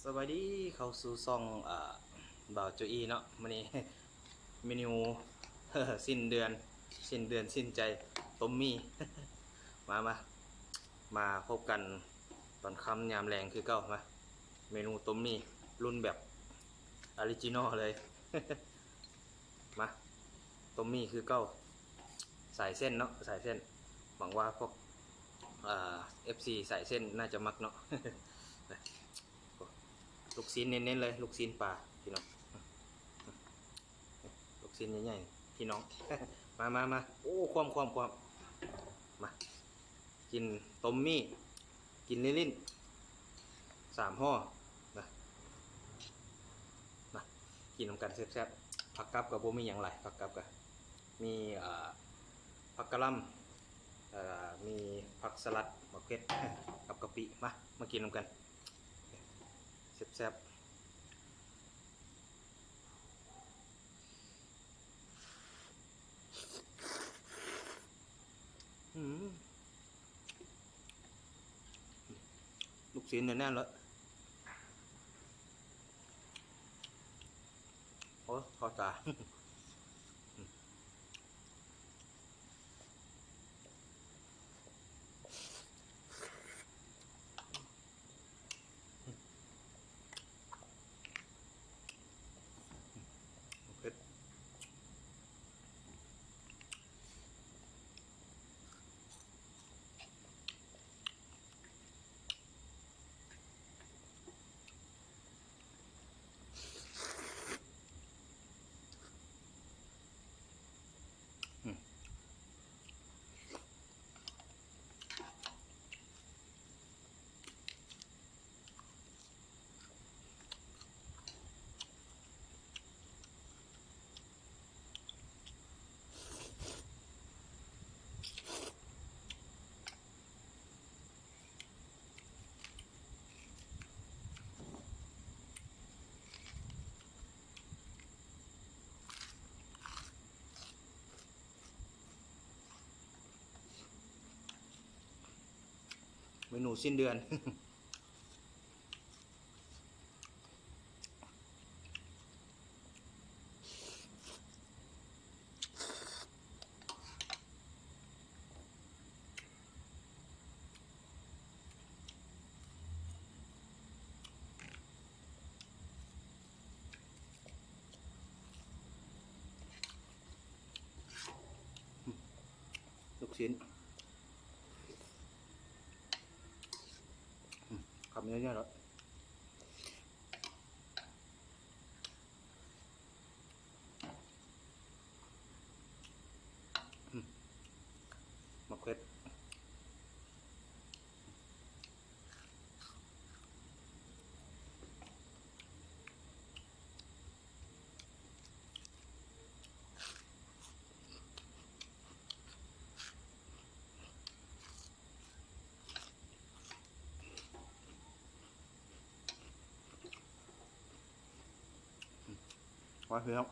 ສະບາຍດີ ເຂົ້າສູ່ຊ່ອງ ອາ ບ່າວໂຈອີເນາະ. ມື້ນີ້ເມນູ ສິ້ນເດືອນ ສິ້ນເດືອນສິ້ນໃຈ ຕົ້ມໝີ່. ມາ ມາ ມາພົບກັນຕອນຄ່ຳຍາມແລງຄືເກົ່າ. ມາ ເມນູຕົ້ມໝີ່ລຸ້ນແບບອໍຣິຈິນໍເລີຍ. ມາ ຕົ້ມໝີ່ຄືເກົ່າ ສາຍເສັ້ນເນາະ ສາຍເສັ້ນ. ຫວັງວ່າພວກ ເອີ ເອັຟຊີສາຍເສັ້ນໜ້າຈະມັກເນາະ. ລູກຊີ້ນເນັ້ນໆເລີຍ ລູກຊີ້ນປາພີ່ນ້ອງ ລູກຊີ້ນໃຫຍ່ໆພີ່ນ້ອງ. ມາ ມາ ມາ ໂອ້ ຄວ່ຳ ຄວ່ຳ ຄວ່ຳ. ມາ ກິນຕົ້ມໝີ່ ກິນລີ້ນໆ ສາມຫໍ່ນະ ມາກິນນຳກັນແຊບໆ. ຜັກກັບກໍບໍ່ມີຫຍັງຫຼາຍ ຜັກກັບກໍມີ ເອີ ຜັກກະຫຼ່ຳ ເອີ ມີຜັກສະຫຼັດ ໝາກເຜັດ ກັບກະປິ. ມາ ມາກິນນຳກັນແຊບໆ. ອືມ ລູກຊີ້ນແໜ້ນໆເລີຍ. ໂອ້ ເຂົ້າຕາ. ເຜັດ. ເມນູສິ້ນເດືອນ. ລູກຊີ້ນ ອືມ ຄຳໃຫຍ່ໆເນາະ. ອືມ ໝາກເຜັດ. ວ່າເຮືອງ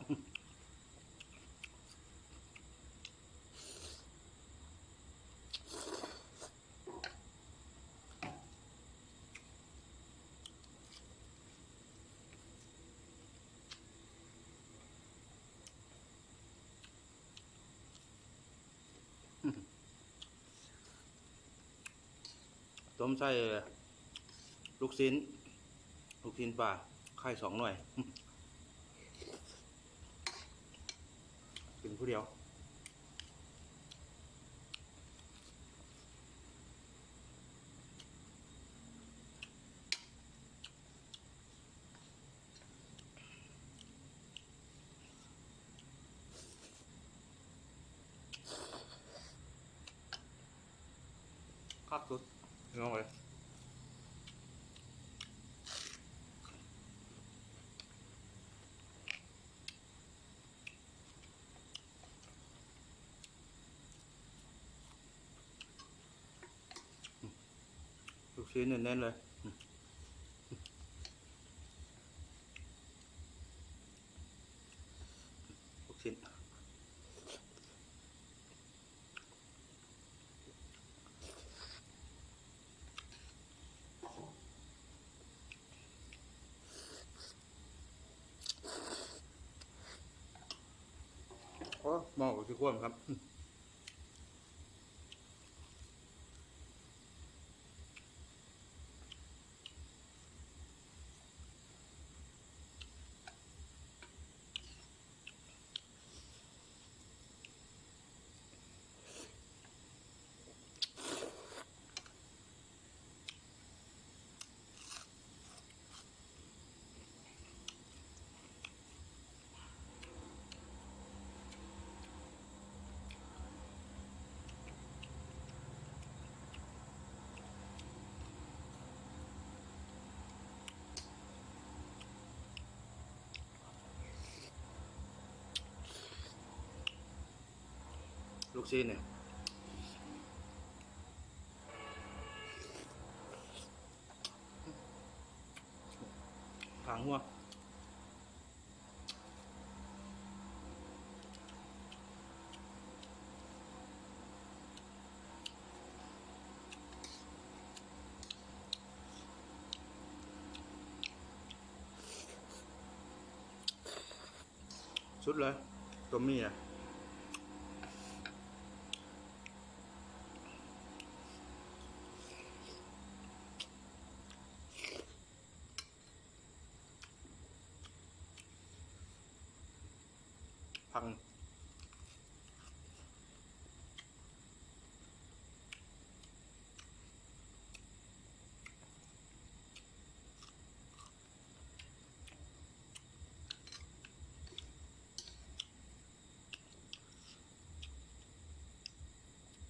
ຕົ້ມໃສ່ລູກຊີ້ນ ລູກຊີ້ນປາ ໄຂ່ສອງໜ່ວຍ ກິນຜູ້ດຽວ. ຄັກສຸດ ພີ່ນ້ອງເອີຍ. ລູກຊີ້ນແໜ້ນໆເລີຍ ລູກຊີ້ນ. ໝໍ້ກໍຊິຄວມຄັບ. ລູກຊີ້ນນີ້ ຄາງຫົວ. ສຸດເລີຍ ຕົວໝີ່ອະ. ພັງ.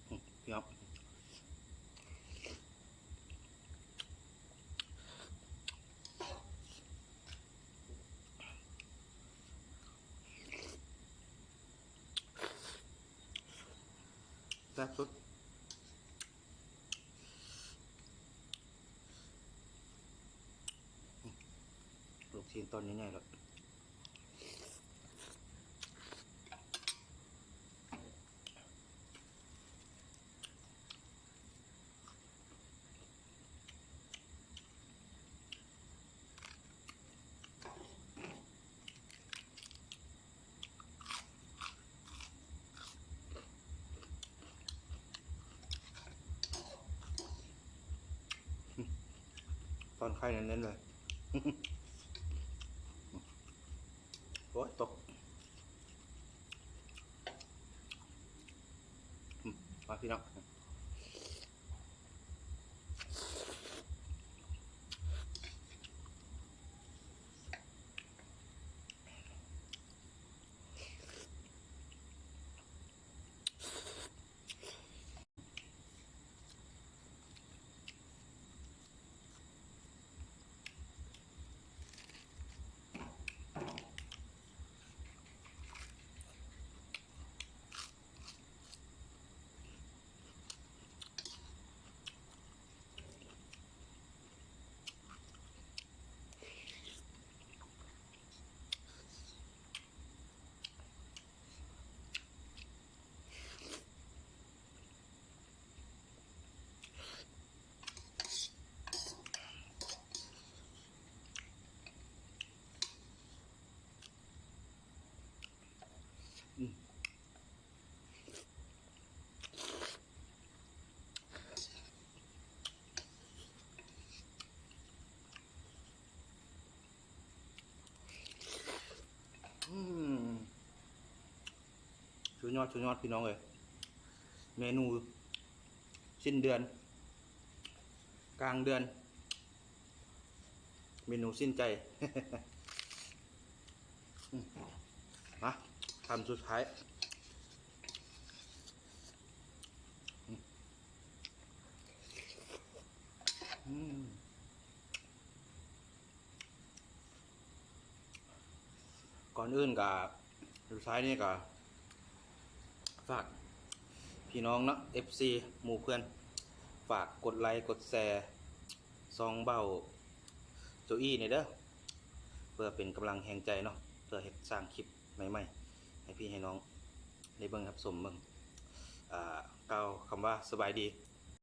ອືມ ພີ່ນ້ອງ ແຊບສຸດ. ລູກຊີ້ນຕອນໃຫຍ່ໆ ໂລດ. ຕອນໄຂ່ແໜ້ນໆ ເລີຍ. ໂອ້ຍ ຕົກ. ອືມ ມາພີ່ນ້ອງ. ອືມ. ອືມ ສຸດຍອດ ສຸດຍອດ ພີ່ນ້ອງເອີຍ. ເມນູສິ້ນເດືອນ ກາງເດືອນ ເມນູສິ້ນໃຈ. ອືມ ມາ ຄຳສຸດທ້າຍ. ອືມ ອືມ. ກ່ອນອື່ນກະ ສຸດທ້າຍນີ້ກະ ຝາກພີ່ນ້ອງເນາະ ເອັຟຊີ ໝູ່ເພື່ອນ ຝາກກົດໄລກົດແຊຊ່ອງເບົາໂຈອີ່ແດ່ເດີ ເພື່ອເປັນກຳລັງແຮງໃຈເນາະ ເພື່ອເຮັດສ້າງຄລິບໃໝ່ໆ ໃຫ້ພີ່ໃຫ້ນ້ອງໄດ້ເບິ່ງຮັບຊົມເບິ່ງ. ອ່າ ກ່າວຄຳວ່າສະບາຍດີ.